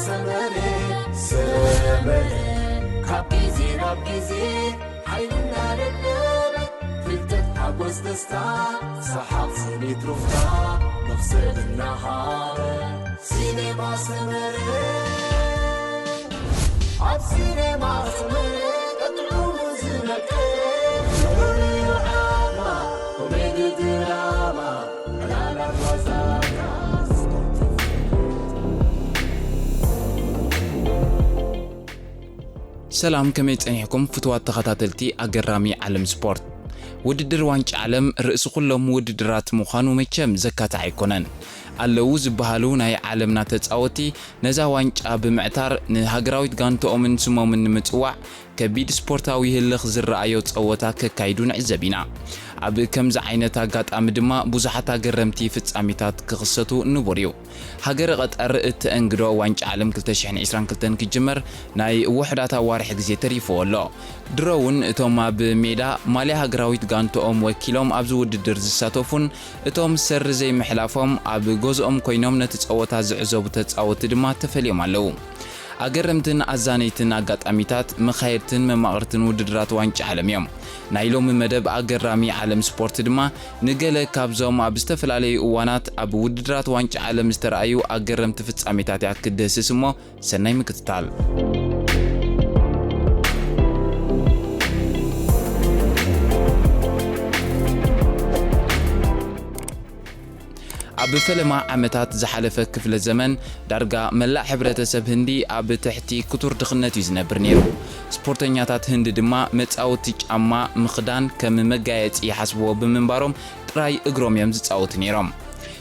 ሰመረ ሰመረ ካብ ግዜ ናብ ግዜ ሓይልና ደደበ ፍልጠት ሓጎስ ደስታ ሰሓቕ ስኒት ሩፍታ መኽሰብ እናሃበ ሲኔማ ሰመረ ኣብ ሲኔማ ሰመረ ቀጥዑ ዝመቀረ ፍሉይ ዓማ ኮሜዲ ድራማ ዕላላት ዋዛታት ስፖርት ሰላም ከመይ ጸኒሕኩም ፍትዋት ተኸታተልቲ ኣገራሚ ዓለም ስፖርት። ውድድር ዋንጫ ዓለም ርእሲ ኩሎም ውድድራት ምዃኑ መቸም ዘካትዕ ኣይኮነን። ኣለዉ ዝበሃሉ ናይ ዓለምና ተጻወቲ ነዛ ዋንጫ ብምዕታር ንሃገራዊት ጋንትኦምን ስሞምን ንምጽዋዕ ከቢድ ስፖርታዊ ህልኽ ዝረኣዮ ጸወታ ከካይዱ ንዕዘብ ኢና። ኣብ ከምዚ ዓይነት ኣጋጣሚ ድማ ብዙሓት ኣገረምቲ ፍጻሜታት ክኽሰቱ ንቡር እዩ። ሃገረ ቀጠር እተእንግዶ ዋንጫ ዓለም ክልተ ሽሕን ዕስራን ክልተን ክጅመር ናይ ውሑዳት ኣዋርሒ ግዜ ተሪፍዎ ኣሎ። ድሮ እውን እቶም ኣብ ሜዳ ማልያ ሃገራዊት ጋንትኦም ወኪሎም ኣብዚ ውድድር ዝሳተፉን እቶም ሰሪ ዘይምሕላፎም ኣብ ገዝኦም ኮይኖም ነቲ ጸወታ ዝዕዘቡ ተጻወቲ ድማ ተፈልዮም ኣለዉ። ኣገረምትን ኣዛነይትን ኣጋጣሚታት፣ መኻየድትን መማቕርትን ውድድራት ዋንጫ ዓለም እዮም። ናይ ሎሚ መደብ ኣገራሚ ዓለም ስፖርት ድማ ንገለ ካብዞም ኣብ ዝተፈላለዩ እዋናት ኣብ ውድድራት ዋንጫ ዓለም ዝተረኣዩ ኣገረምቲ ፍጻሜታት እያ ክትድህስስ እሞ ሰናይ ምክትታል። ኣብ ፈለማ ዓመታት ዝሓለፈ ክፍለ ዘመን ዳርጋ መላእ ሕብረተሰብ ህንዲ ኣብ ትሕቲ ክቱር ድኽነት እዩ ዝነብር ነይሩ። ስፖርተኛታት ህንዲ ድማ መጻወቲ ጫማ ምኽዳን ከም መጋየጺ ይሓስብዎ ብምንባሮም ጥራይ እግሮም እዮም ዝጻወቱ ነይሮም።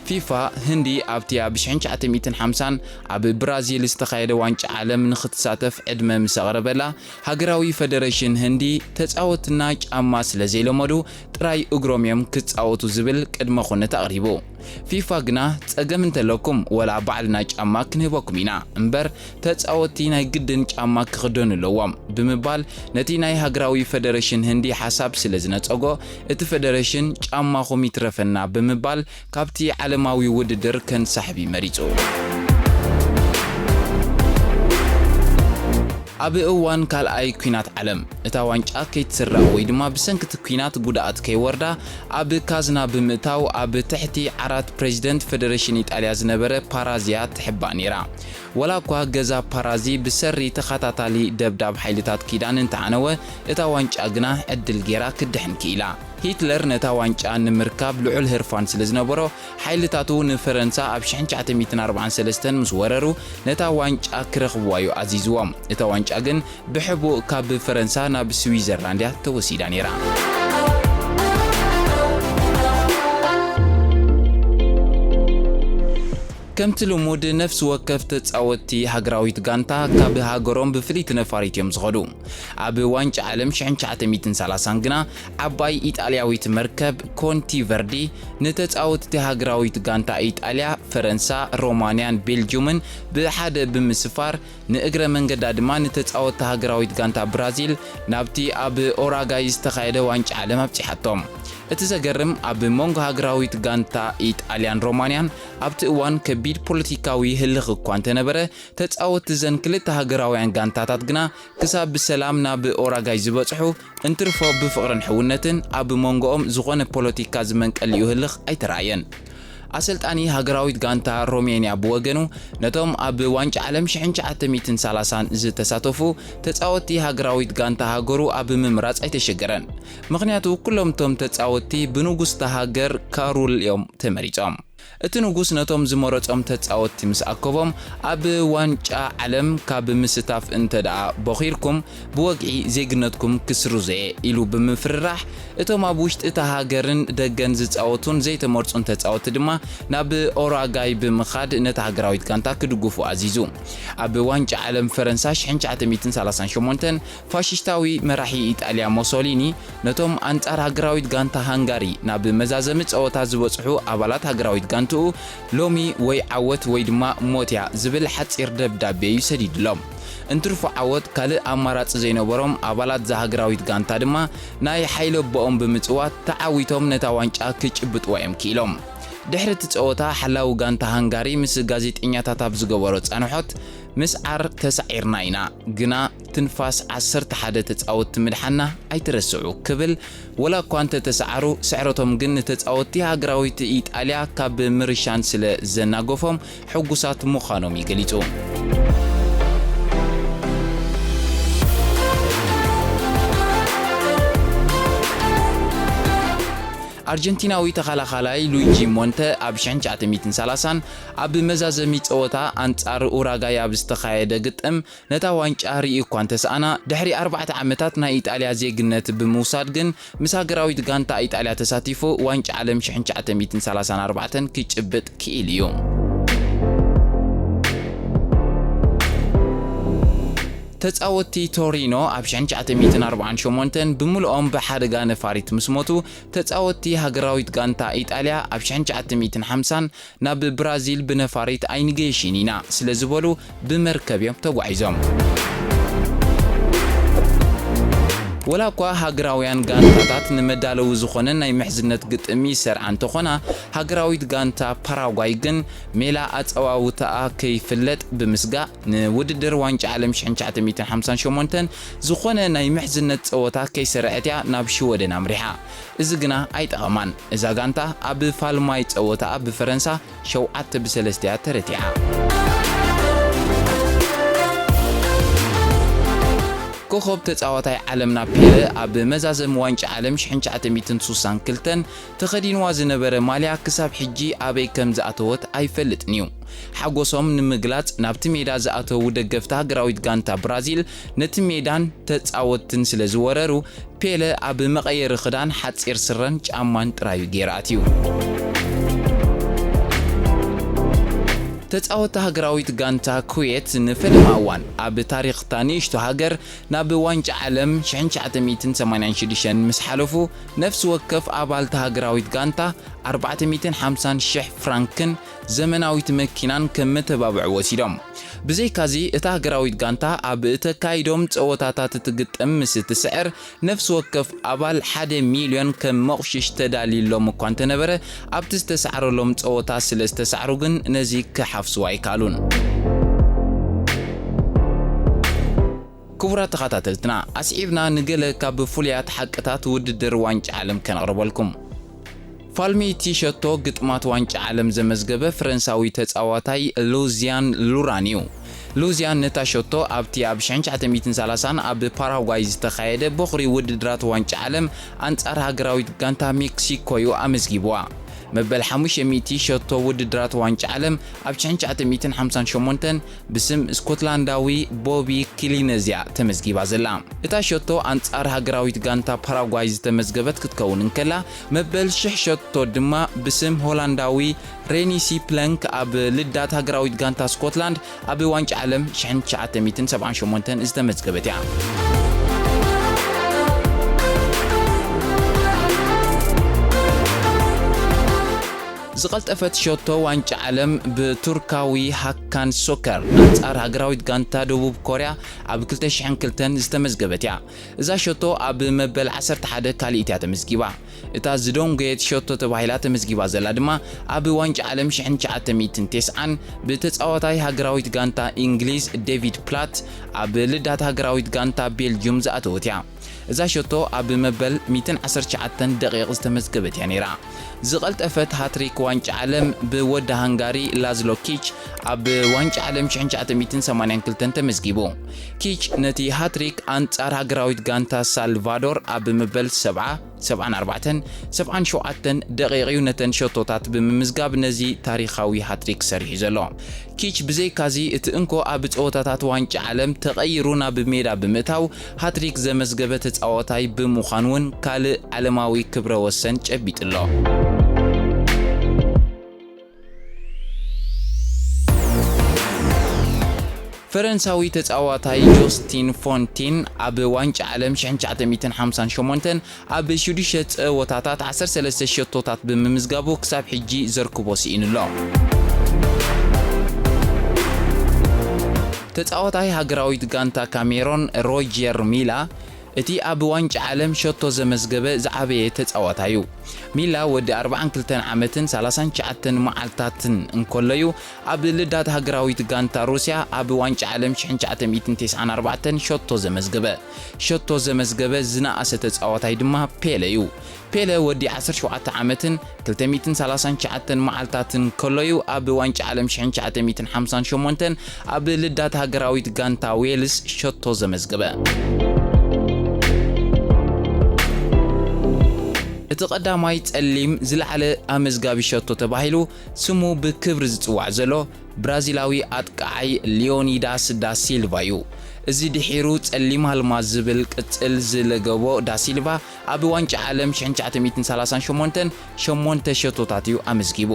ፊፋ ህንዲ ኣብቲ ኣብ ሽሕን ትሽዓተ ሚእትን ሓምሳን ኣብ ብራዚል ዝተኻየደ ዋንጫ ዓለም ንኽትሳተፍ ዕድመ ምስ ኣቕረበላ፣ ሃገራዊ ፈደረሽን ህንዲ ተጻወትና ጫማ ስለ ዘይለመዱ ጥራይ እግሮም እዮም ክጻወቱ ዝብል ቅድመ ኩነት ኣቕሪቡ። ፊፋ ግና ጸገም እንተለኩም ወላ ባዕልና ጫማ ክንህበኩም ኢና እምበር ተጻወቲ ናይ ግድን ጫማ ክኽደኑ ኣለዎም ብምባል ነቲ ናይ ሃገራዊ ፈደረሽን ህንዲ ሓሳብ ስለ ዝነጸጎ እቲ ፈደረሽን ጫማኹም ይትረፈና ብምባል ካብቲ ዓለማዊ ውድድር ከንሳሕብ እዩ መሪጹ። ኣብ እዋን ካልኣይ ኲናት ዓለም፣ እታ ዋንጫ ከይትስረቕ ወይ ድማ ብሰንኪ እቲ ኲናት ጉድኣት ከይወርዳ ኣብ ካዝና ብምእታው ኣብ ትሕቲ ዓራት ፕሬዚደንት ፈደረሽን ኢጣልያ ዝነበረ ፓራዚያ ትሕባእ ነይራ። ወላ እኳ ገዛ ፓራዚ ብሰሪ ተኸታታሊ ደብዳብ ሓይልታት ኪዳን እንተዓነወ፣ እታ ዋንጫ ግና ዕድል ገይራ ክትድሕን ክኢላ። ሂትለር ነታ ዋንጫ ንምርካብ ልዑል ህርፋን ስለ ዝነበሮ፣ ሓይልታቱ ንፈረንሳ ኣብ ሽሕን ትሽዓተ ሚእትን ኣርባዓን ሰለስተን ምስ ወረሩ፣ ነታ ዋንጫ ክረኽብዋ እዩ ኣዚዝዎም። እታ ዋንጫ ግን ብሕቡእ ካብ ፈረንሳ ናብ ስዊዘርላንድ እያ ተወሲዳ ነይራ። ከምቲ ልሙድ፣ ነፍሲ ወከፍ ተጻወትቲ ሃገራዊት ጋንታ ካብ ሃገሮም ብፍልይቲ ነፋሪት እዮም ዝኸዱ። ኣብ ዋንጫ ዓለም ሽሕን ትሽዓተ ሚእትን ሰላሳን ግና፣ ዓባይ ኢጣልያዊት መርከብ ኮንቲ ቨርዲ ንተጻወትቲ ሃገራዊት ጋንታ ኢጣልያ፣ ፈረንሳ፣ ሮማንያን ቤልጅዩምን ብሓደ ብምስፋር፣ ንእግረ መንገዳ ድማ ንተጻወትቲ ሃገራዊት ጋንታ ብራዚል ናብቲ ኣብ ኦራጋይ ዝተኻየደ ዋንጫ ዓለም ኣብጺሓቶም። እቲ ዘገርም፣ ኣብ መንጎ ሃገራዊት ጋንታ ኢጣልያን ሮማንያን ኣብቲ እዋን ከቢድ ፖለቲካዊ ህልኽ እኳ እንተነበረ፣ ተጻወትቲ እዘን ክልተ ሃገራውያን ጋንታታት ግና ክሳብ ብሰላም ናብ ኦራጋይ ዝበጽሑ፣ እንትርፎ ብፍቕርን ሕውነትን ኣብ መንጎኦም ዝኾነ ፖለቲካ ዝመንቀሊኡ ህልኽ ኣይተራእየን። ኣሰልጣኒ ሃገራዊት ጋንታ ሮሜንያ ብወገኑ፣ ነቶም ኣብ ዋንጫ ዓለም ሽሕን ትሽዓተ ሚእትን ሰላሳን ዝተሳተፉ ተጻወትቲ ሃገራዊት ጋንታ ሃገሩ ኣብ ምምራጽ ኣይተሸገረን። ምኽንያቱ፣ ኩሎም እቶም ተጻወትቲ ብንጉስቲ ሃገር ካሩል እዮም ተመሪጾም። እቲ ንጉስ ነቶም ዝመረጾም ተጻወትቲ ምስ ኣከቦም፣ ኣብ ዋንጫ ዓለም ካብ ምስታፍ እንተ ደኣ ቦኺርኩም፣ ብወግዒ ዜግነትኩም ክስርዞ እየ ኢሉ ብምፍርራሕ፣ እቶም ኣብ ውሽጢ እታ ሃገርን ደገን ዝጻወቱን ዘይተመርጹን ተጻወትቲ ድማ ናብ ኦራጋይ ብምኻድ ነታ ሃገራዊት ጋንታ ክድግፉ ኣዚዙ። ኣብ ዋንጫ ዓለም ፈረንሳ ሽሕን ትሽዓተ ሚእትን ሰላሳን ሸሞንተን ፋሽስታዊ መራሒ ኢጣልያ ሞሶሊኒ ነቶም ኣንጻር ሃገራዊት ጋንታ ሃንጋሪ ናብ መዛዘሚ ጸወታ ዝበጽሑ ኣባላት ሃገራዊት ጋንትኡ ሎሚ ወይ ዓወት ወይ ድማ ሞት እያ ዝብል ሓጺር ደብዳቤ እዩ ሰዲድሎም። እንትርፎ ዓወት ካልእ ኣማራጺ ዘይነበሮም ኣባላት እዛ ሃገራዊት ጋንታ ድማ ናይ ሓይሊ ኣቦኦም ብምጽዋት ተዓዊቶም ነታ ዋንጫ ክጭብጥዋ እዮም ክኢሎም። ድሕሪ እቲ ጸወታ ሓላዊ ጋንታ ሃንጋሪ ምስ ጋዜጠኛታት ኣብ ዝገበሮ ጻንሖት ምስዓር ተሳዒርና ኢና፣ ግና ትንፋስ ዓሰርተ ሓደ ተጻወትቲ ምድሓና ኣይትረስዑ ክብል፣ ወላ እኳ እንተተሰዓሩ፣ ስዕረቶም ግን ንተጻወትቲ ሃገራዊት ኢጣልያ ካብ ምርሻን ስለ ዘናገፎም፣ ሕጉሳት ምዃኖም እዩ ገሊጹ። ኣርጀንቲናዊ ተኸላኻላይ ሉዊጂ ሞንተ ኣብ ሽሕን ትሽዓተ ሚእትን ሰላሳን ኣብ መዛዘሚ ጸወታ ኣንጻር ኡራጋይ ኣብ ዝተኻየደ ግጥም፣ ነታ ዋንጫ ርእዩ እኳ እንተሰኣና፣ ድሕሪ ኣርባዕተ ዓመታት ናይ ኢጣልያ ዜግነት ብምውሳድ ግን፣ ምስ ሃገራዊት ጋንታ ኢጣልያ ተሳቲፉ፣ ዋንጫ ዓለም ሽሕን ትሽዓተ ሚእትን ሰላሳን ኣርባዕተን ክጭብጥ ክኢሉ እዩ። ተጻወትቲ ቶሪኖ ኣብ ሽሕን ትሽዓተ ሚእትን ኣርባዓን ሸሞንተን ብምልኦም ብሓደጋ ነፋሪት ምስ ሞቱ፣ ተጻወትቲ ሃገራዊት ጋንታ ኢጣልያ ኣብ ሽሕን ትሽዓተ ሚእትን ሓምሳን ናብ ብራዚል ብነፋሪት ኣይንገይሽን ኢና ስለ ዝበሉ፣ ብመርከብ እዮም ተጓዒዞም። ወላ እኳ ሃገራውያን ጋንታታት ንመዳለዊ ዝኾነ ናይ ምሕዝነት ግጥም ይሰርዓ እንተኾና፣ ሃገራዊት ጋንታ ፓራጓይ ግን ሜላ ኣጸዋውታኣ ከይፍለጥ ብምስጋእ፣ ንውድድር ዋንጫ ዓለም ሽሕን ትሽዓተ ሚእትን ሓምሳን ሸሞንተን ዝኾነ ናይ ምሕዝነት ጸወታ ከይሰረዐት እያ ናብ ሽወደን ኣምሪሓ። እዚ ግና ኣይጠቐማን። እዛ ጋንታ ኣብ ፋልማይ ጸወታኣ ብፈረንሳ ሸውዓተ ብሰለስተ እያ ተረቲዓ። ኮኸብ ተጻዋታይ ዓለምና ፔለ ኣብ መዛዘም ዋንጫ ዓለም ሽሕን ትሽዓተ ሚእትን ስሳን ክልተን ተኸዲንዋ ዝነበረ ማልያ ክሳብ ሕጂ ኣበይ ከም ዝኣተወት ኣይፈልጥን እዩ። ሓጎሶም ንምግላጽ ናብቲ ሜዳ ዝኣተዉ ደገፍቲ ሃገራዊት ጋንታ ብራዚል ነቲ ሜዳን ተጻወትትን ስለ ዝወረሩ፣ ፔለ ኣብ መቐየሪ ክዳን ሓጺር ስረን ጫማን ጥራዩ ገይሩ ኣትዩ። ተጻወትቲ ሃገራዊት ጋንታ ኩዌት ንፈለማ እዋን ኣብ ታሪኽ እታ ንእሽቶ ሃገር ናብ ዋንጫ ዓለም ሽሕን ትሽዓተ ሚእትን ሰማንያን ሽዱሽተን ምስ ሓለፉ፣ ነፍሲ ወከፍ ኣባልቲ ሃገራዊት ጋንታ ኣርባዕተ ሚእትን ሓምሳን ሽሕ ፍራንክን ዘመናዊት መኪናን ከም መተባብዒ ወሲዶም። ብዘይካዚ፣ እታ ሃገራዊት ጋንታ ኣብ እተካይዶም ጸወታታት እትግጥም ምስ እትስዕር፣ ነፍሲ ወከፍ ኣባል ሓደ ሚልዮን ከም መቑሽሽ ተዳልዩሎም እኳ እንተነበረ፣ ኣብቲ ዝተሳዕረሎም ጸወታ ስለ ዝተሳዕሩ ግን ነዚ ክሓፍስዎ ኣይከኣሉን። ክቡራት ተኸታተልትና፣ ኣስዒብና ንገለ ካብ ፍሉያት ሓቅታት ውድድር ዋንጫ ዓለም ከነቕርበልኩም። ፋልሚ እቲ ሸቶ ግጥማት ዋንጫ ዓለም ዘመዝገበ ፈረንሳዊ ተጻዋታይ ሉዚያን ሉራን እዩ። ሉዚያን ነታ ሸቶ ኣብቲ ኣብ ሽሕን ትሽዓተ ሚእትን ሰላሳን ኣብ ፓራጓይ ዝተኻየደ በኹሪ ውድድራት ዋንጫ ዓለም ኣንጻር ሃገራዊት ጋንታ ሜክሲኮ እዩ ኣመዝጊብዋ። መበል ሓሙሽተ ሚእቲ ሸቶ ውድድራት ዋንጫ ዓለም ኣብ ሽሕን ትሽዓተ ሚእትን ሓምሳን ሸሞንተን ብስም ስኮትላንዳዊ ቦቢ ኪሊነዝያ ተመዝጊባ ዘላ። እታ ሸቶ ኣንጻር ሃገራዊት ጋንታ ፓራጓይ ዝተመዝገበት ክትከውን እንከላ፣ መበል ሽሕ ሸቶ ድማ ብስም ሆላንዳዊ ሬኒ ሲ ፕለንክ ኣብ ልዳት ሃገራዊት ጋንታ ስኮትላንድ ኣብ ዋንጫ ዓለም ሽሕን ትሽዓተ ሚእትን ሰብዓን ሸሞንተን ዝተመዝገበት እያ። ዝቐልጠፈት ሸቶ ዋንጫ ዓለም ብቱርካዊ ሃካን ሶከር ኣንጻር ሃገራዊት ጋንታ ደቡብ ኮርያ ኣብ ክልተ ሽሕን ክልተን ዝተመዝገበት እያ። እዛ ሸቶ ኣብ መበል ዓሰርተ ሓደ ካልኢት እያ ተመዝጊባ። እታ ዝደንጎየት ሸቶ ተባሂላ ተመዝጊባ ዘላ ድማ ኣብ ዋንጫ ዓለም ሽሕን ትሽዓተ ሚእትን ተስዓን ብተጻዋታይ ሃገራዊት ጋንታ እንግሊዝ ዴቪድ ፕላት ኣብ ልዳት ሃገራዊት ጋንታ ቤልጅዩም ዝኣተወት እያ። እዛ ሸቶ ኣብ መበል ሚእትን ዓሰርተ ትሽዓተን ደቂቕ ዝተመዝገበት እያ ነይራ። ዝቐልጠፈት ሃትሪክ ዋንጫ ዓለም ብወዲ ሃንጋሪ ላዝሎ ኪች ኣብ ዋንጫ ዓለም ሽሕን ትሽዓተ ሚእትን ሰማንያን ክልተን ተመዝጊቡ። ኪች ነቲ ሃትሪክ ኣንጻር ሃገራዊት ጋንታ ሳልቫዶር ኣብ መበል ሰብዓ፣ ሰብዓን ኣርባዕተን፣ ሰብዓን ሸውዓተን ደቂቕ እዩ ነተን ሸቶታት ብምምዝጋብ ነዚ ታሪኻዊ ሃትሪክ ሰሪሑ ዘሎ። ኪች ብዘይካዚ እቲ እንኮ ኣብ ጸወታታት ዋንጫ ዓለም ተቐይሩ ናብ ሜዳ ብምእታው ሃትሪክ ዘመዝገበ ተጻዋታይ ብምዃን እውን ካልእ ዓለማዊ ክብረ ወሰን ጨቢጡ ኣሎ። ፈረንሳዊ ተጻዋታይ ጆስቲን ፎንቲን ኣብ ዋንጫ ዓለም ሽሕን ትሽዓተ ሚእትን ሓምሳን ሸሞንተን ኣብ ሽዱሽተ ጸወታታት ዓሰርተ ሰለስተ ሸቶታት ብምምዝጋቡ ክሳብ ሕጂ ዘርክቦ ስኢኑ ኣሎ። ተጻዋታይ ሃገራዊት ጋንታ ካሜሮን ሮጀር ሚላ እቲ ኣብ ዋንጫ ዓለም ሸቶ ዘመዝገበ ዝዓበየ ተጻዋታይ እዩ። ሚላ ወዲ ኣርብዓን ክልተን ዓመትን ሰላሳን ትሽዓተን መዓልታትን እንከሎ'ዩ ኣብ ልዳት ሃገራዊት ጋንታ ሩስያ ኣብ ዋንጫ ዓለም ሽሕን ትሽዓተ ሚእትን ተስዓን ኣርባዕተን ሸቶ ዘመዝገበ። ሸቶ ዘመዝገበ ዝነኣሰ ተጻዋታይ ድማ ፔለ እዩ። ፔለ ወዲ ዓሰርተ ሸውዓተ ዓመትን ክልተ ሚእትን ሰላሳን ትሽዓተን መዓልታትን ከሎ'ዩ ኣብ ዋንጫ ዓለም ሽሕን ትሽዓተ ሚእትን ሓምሳን ሸሞንተን ኣብ ልዳት ሃገራዊት ጋንታ ዌልስ ሸቶ ዘመዝገበ። እቲ ቀዳማይ ጸሊም ዝለዓለ ኣመዝጋቢ ሸቶ ተባሂሉ ስሙ ብክብሪ ዝጽዋዕ ዘሎ ብራዚላዊ ኣጥቃዓይ ሊዮኒዳስ ዳ ሲልቫ እዩ። እዚ ድሒሩ ጸሊም ኣልማዝ ዝብል ቅጽል ዝለገቦ ዳ ሲልቫ ኣብ ዋንጫ ዓለም ሽሕን ትሽዓተ ሚእትን ሰላሳን ሸሞንተን ሸሞንተ ሸቶታት እዩ ኣመዝጊቡ።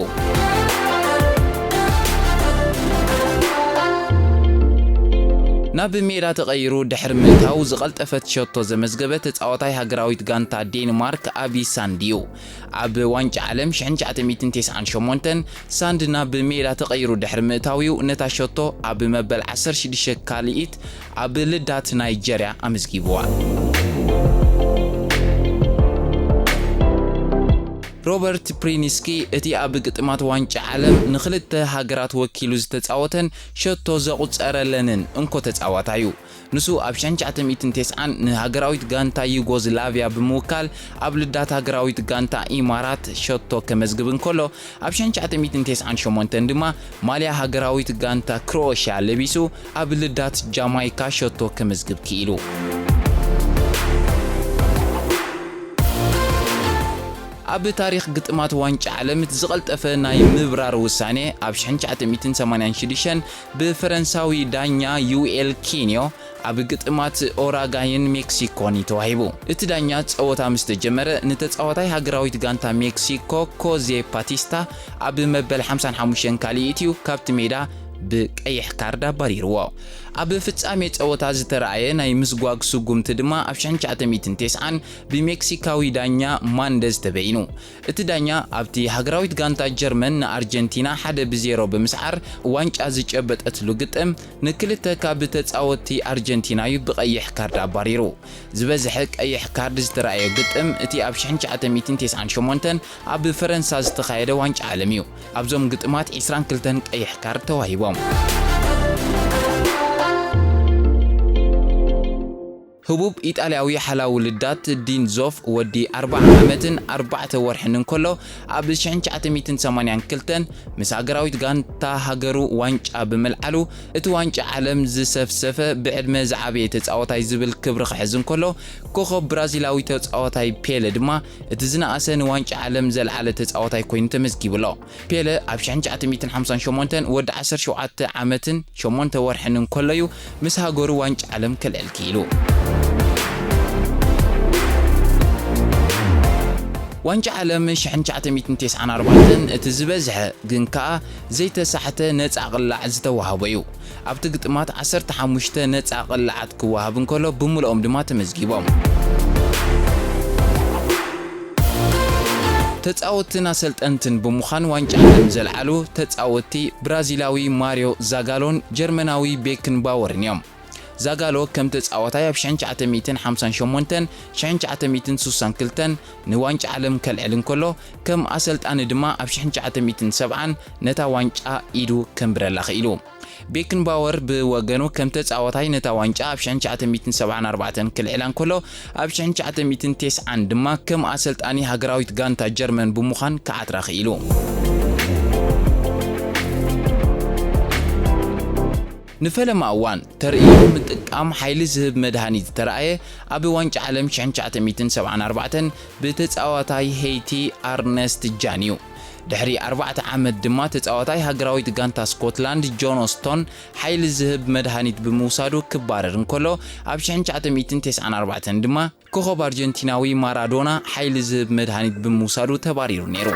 ናብ ሜዳ ተቐይሩ ድሕሪ ምእታው ዝቐልጠፈት ሸቶ ዘመዝገበ ተጻዋታይ ሃገራዊት ጋንታ ዴንማርክ ኣቢ ሳንድ እዩ። ኣብ ዋንጫ ዓለም ሽሕን ትሽዓተ ሚእትን ተስዓን ሸሞንተን ሳንድ ናብ ሜዳ ተቐይሩ ድሕሪ ምእታው እዩ ነታ ሸቶ ኣብ መበል ዓሰርተ ሽዱሽተ ካልኢት ኣብ ልዳት ናይጀርያ ኣመዝጊብዋ። ሮበርት ፕሪኒስኪ እቲ ኣብ ግጥማት ዋንጫ ዓለም ንኽልተ ሃገራት ወኪሉ ዝተጻወተን ሸቶ ዘቑጸረለንን እንኮ ተጻዋታይ እዩ። ንሱ ኣብ ሽሕን ትሽዓተ ሚእትን ተስዓን ንሃገራዊት ጋንታ ዩጎዝላቪያ ብምውካል ኣብ ልዳት ሃገራዊት ጋንታ ኢማራት ሸቶ ከመዝግብ እንከሎ፣ ኣብ ሽሕን ትሽዓተ ሚእትን ተስዓን ሸሞንተን ድማ ማልያ ሃገራዊት ጋንታ ክሮኤሽያ ለቢሱ ኣብ ልዳት ጃማይካ ሸቶ ከመዝግብ ክኢሉ። ኣብ ታሪኽ ግጥማት ዋንጫ ዓለም እቲ ዝቐልጠፈ ናይ ምብራር ውሳኔ ኣብ ሽሕን ትሽዓተ ሚእትን ሰማንያን ሽዱሽተን ብፈረንሳዊ ዳኛ ዩኤል ኪንዮ ኣብ ግጥማት ኦራጋይን ሜክሲኮን እዩ ተዋሂቡ። እቲ ዳኛ ጸወታ ምስ ተጀመረ፣ ንተጻዋታይ ሃገራዊት ጋንታ ሜክሲኮ ኮዜ ፓቲስታ ኣብ መበል ሓምሳን ሓሙሽተን ካልኢት እዩ ካብቲ ሜዳ ብቀይሕ ካርድ ኣባሪርዎ። ኣብ ፍጻሜ ጸወታ ዝተራእየ ናይ ምስጓግ ስጉምቲ ድማ ኣብ ሽሕን ትሽዓተ ሚእትን ተስዓን ብሜክሲካዊ ዳኛ ማንደዝ ተበይኑ። እቲ ዳኛ ኣብቲ ሃገራዊት ጋንታ ጀርመን ንኣርጀንቲና ሓደ ብዜሮ ብምስዓር ዋንጫ ዝጨበጠትሉ ግጥም ንክልተ ካብ ተጻወትቲ ኣርጀንቲና እዩ ብቐይሕ ካርድ ኣባሪሩ። ዝበዝሐ ቀይሕ ካርድ ዝተራእየ ግጥም እቲ ኣብ ሽሕን ትሽዓተ ሚእትን ተስዓን ሸሞንተን ኣብ ፈረንሳ ዝተኻየደ ዋንጫ ዓለም እዩ። ኣብዞም ግጥማት ዕስራን ክልተን ቀይሕ ካርድ ተዋሂቦም። ህቡብ ኢጣልያዊ ሓላዊ ልዳት ዲን ዞፍ ወዲ ኣርብዓ ዓመትን ኣርባዕተ ወርሕን እንከሎ፣ ኣብ ሽሕን ትሽዓተ ሚእትን ሰማንያን ክልተን ምስ ሃገራዊት ጋንታ ሃገሩ ዋንጫ ብምልዓሉ፣ እቲ ዋንጫ ዓለም ዝሰፍሰፈ ብዕድመ ዝዓበየ ተጻዋታይ ዝብል ክብሪ ክሕዝ እንከሎ፣ ኮኸብ ብራዚላዊ ተጻዋታይ ፔለ ድማ እቲ ዝነኣሰ ንዋንጫ ዓለም ዘልዓለ ተጻዋታይ ኮይኑ ተመዝጊቡ ኣሎ። ፔለ ኣብ ሽሕን ትሽዓተ ሚእትን ሓምሳን ሸሞንተን ወዲ ዓሰርተ ሸውዓተ ዓመትን ሸሞንተ ወርሕን እንከሎ እዩ ምስ ሃገሩ ዋንጫ ዓለም ከልዕል ክኢሉ። ዋንጫ ዓለም ሽሕን ትሽዓተ ሚእትን ተስዓን ኣርባዕተን እቲ ዝበዝሐ ግን ከኣ ዘይተሳሕተ ነጻ ቅላዕ ዝተዋህቦ እዩ። ኣብቲ ግጥማት ዓሰርተ ሓሙሽተ ነጻ ቅላዓት ክወሃብ እንከሎ፣ ብምልኦም ድማ ተመዝጊቦም። ተጻወትትን ኣሰልጠንትን ብምዃን ዋንጫ ዓለም ዘልዓሉ ተጻወትቲ ብራዚላዊ ማርዮ ዛጋሎን ጀርመናዊ ቤክንባወርን እዮም። ዛጋሎ ከም ተጻዋታይ ኣብ ሽሕን ትሽዓተ ሚእትን ሓምሳን ሸሞንተን ሽሕን ትሽዓተ ሚእትን ስሳን ክልተን ንዋንጫ ዓለም ከልዕል እንከሎ፣ ከም ኣሰልጣኒ ድማ ኣብ ሽሕን ትሽዓተ ሚእትን ሰብዓን ነታ ዋንጫ ኢዱ ከንብረላ ክኢሉ። ቤክንባወር ብወገኑ ከም ተጻዋታይ ነታ ዋንጫ ኣብ ሽሕን ትሽዓተ ሚእትን ሰብዓን ኣርባዕተን ክልዕላ እንከሎ፣ ኣብ ሽሕን ትሽዓተ ሚእትን ተስዓን ድማ ከም ኣሰልጣኒ ሃገራዊት ጋንታ ጀርመን ብምዃን ክዓትራ ክኢሉ። ንፈለማ እዋን ተርእዮ ምጥቃም ሓይሊ ዝህብ መድሃኒት ዝተራእየ ኣብ ዋንጫ ዓለም ሽሕን ትሽዓተ ሚእትን ሰብዓን ኣርባዕተን ብተጻዋታይ ሄይቲ ኣርነስት ጃን እዩ። ድሕሪ ኣርባዕተ ዓመት ድማ ተጻዋታይ ሃገራዊት ጋንታ ስኮትላንድ ጆን ስቶን ሓይሊ ዝህብ መድሃኒት ብምውሳዱ ክባረር እንከሎ፣ ኣብ ሽሕን ትሽዓተ ሚእትን ተስዓን ኣርባዕተን ድማ ኮኸብ ኣርጀንቲናዊ ማራዶና ሓይሊ ዝህብ መድሃኒት ብምውሳዱ ተባሪሩ ነይሩ።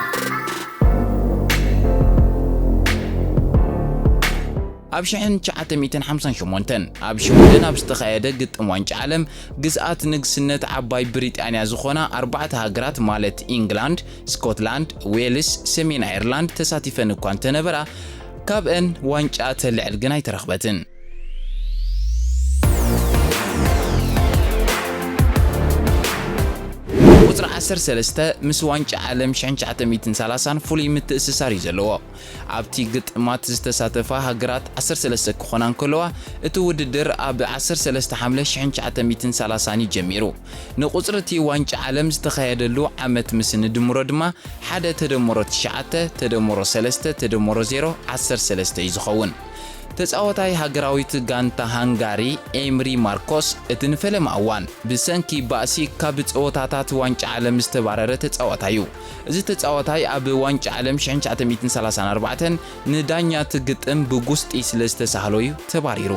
ኣብ ሽሕን ትሽዓተ ሚእትን ሓምሳን ሸሞንተን ኣብ ሽወደን ኣብ ዝተኻየደ ግጥም ዋንጫ ዓለም፣ ግዝኣት ንግስነት ዓባይ ብሪጣንያ ዝኾና ኣርባዕተ ሃገራት ማለት ኢንግላንድ፣ ስኮትላንድ፣ ዌልስ፣ ሰሜን ኣየርላንድ ተሳቲፈን እኳ እንተነበራ፣ ካብአን ዋንጫ ተልዕል ግን ኣይተረኽበትን። ቁጽሪ ዓሰርተ ሰለስተ ምስ ዋንጫ ዓለም ሽሕን ትሽዓተ ሚእትን ሰላሳን ፍሉይ ምትእስሳር እዩ ዘለዎ። ኣብቲ ግጥማት ዝተሳተፋ ሃገራት ዓሰርተ ሰለስተ ክኾና እንከለዋ፣ እቲ ውድድር ኣብ ዓሰርተ ሰለስተ ሓምለ ሽሕን ትሽዓተ ሚእትን ሰላሳን እዩ ጀሚሩ። ንቁጽሪ እቲ ዋንጫ ዓለም ዝተኻየደሉ ዓመት ምስ ንድምሮ ድማ፣ ሓደ ተደምሮ ትሽዓተ ተደምሮ ሰለስተ ተደምሮ ዜሮ ዓሰርተ ሰለስተ እዩ ዝኸውን። ተጻዋታይ ሃገራዊት ጋንታ ሃንጋሪ ኤምሪ ማርኮስ፣ እቲ ንፈለማ እዋን ብሰንኪ ባእሲ ካብ ጸወታታት ዋንጫ ዓለም ዝተባረረ ተጻዋታይ እዩ። እዚ ተጻዋታይ ኣብ ዋንጫ ዓለም ሽሕን ትሽዓተ ሚእትን ሰላሳን ኣርባዕተን ንዳኛ እቲ ግጥም ብጉስጢ ስለ ዝተሳህሎ እዩ ተባሪሩ።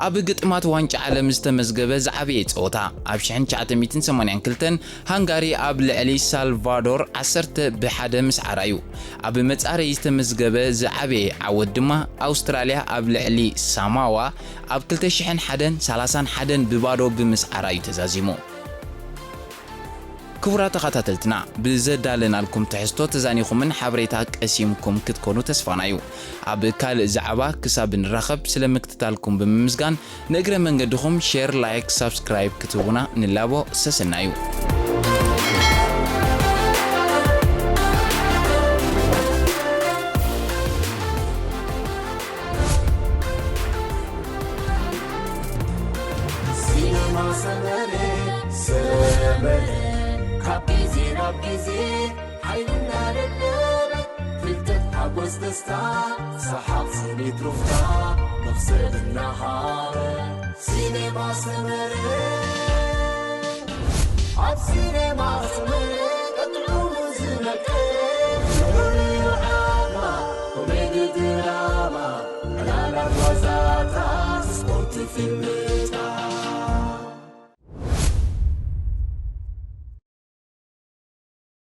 ኣብ ግጥማት ዋንጫ ዓለም ዝተመዝገበ ዝዓበየ ጸወታ፣ ኣብ ሽሕን ትሽዓተ ሚእትን ሰማንያን ክልተን ሃንጋሪ ኣብ ልዕሊ ሳልቫዶር ዓሰርተ ብሓደ ምስዓራ እዩ። ኣብ መጻረዪ ዝተመዝገበ ዝዓበየ ዓወት ድማ፣ ኣውስትራልያ ኣብ ልዕሊ ሳማዋ ኣብ ክልተ ሽሕን ሓደን ሰላሳን ሓደን ብባዶ ብምስዓራ እዩ ተዛዚሙ። ክቡራት ተኸታተልትና፣ ብዘዳለናልኩም ትሕዝቶ ተዛኒኹምን ሓበሬታ ቀሲምኩም ክትኮኑ ተስፋና እዩ። ኣብ ካልእ ዛዕባ ክሳብ ንራኸብ፣ ስለ ምክትታልኩም ብምምስጋን፣ ንእግረ መንገድኹም ሼር፣ ላይክ፣ ሳብስክራይብ ክትህቡና ንላቦ። ሰሰና እዩ። ሲነማ ሰመረ፣ ሰመረ፣ ካብ ግዜ ናብ ግዜ ሓይልና ደለበ፣ ፍልጠት፣ ሓጎስ፣ ደስታ፣ ሰሓቕ፣ ስኒት፣ ሩፍታ፣ መኽሰብ እናሃበ። ሲኔማ ሰመረ፣ ኣብ ሲኔማ ሰመረ፣ ቀጥዑ ዝነቀ፣ ፍቕሪ፣ ዓድማ፣ ኮሜዲ፣ ድራማ፣ ዕላላት፣ ዋዛታት፣ ስፖርት፣ ፊልም፣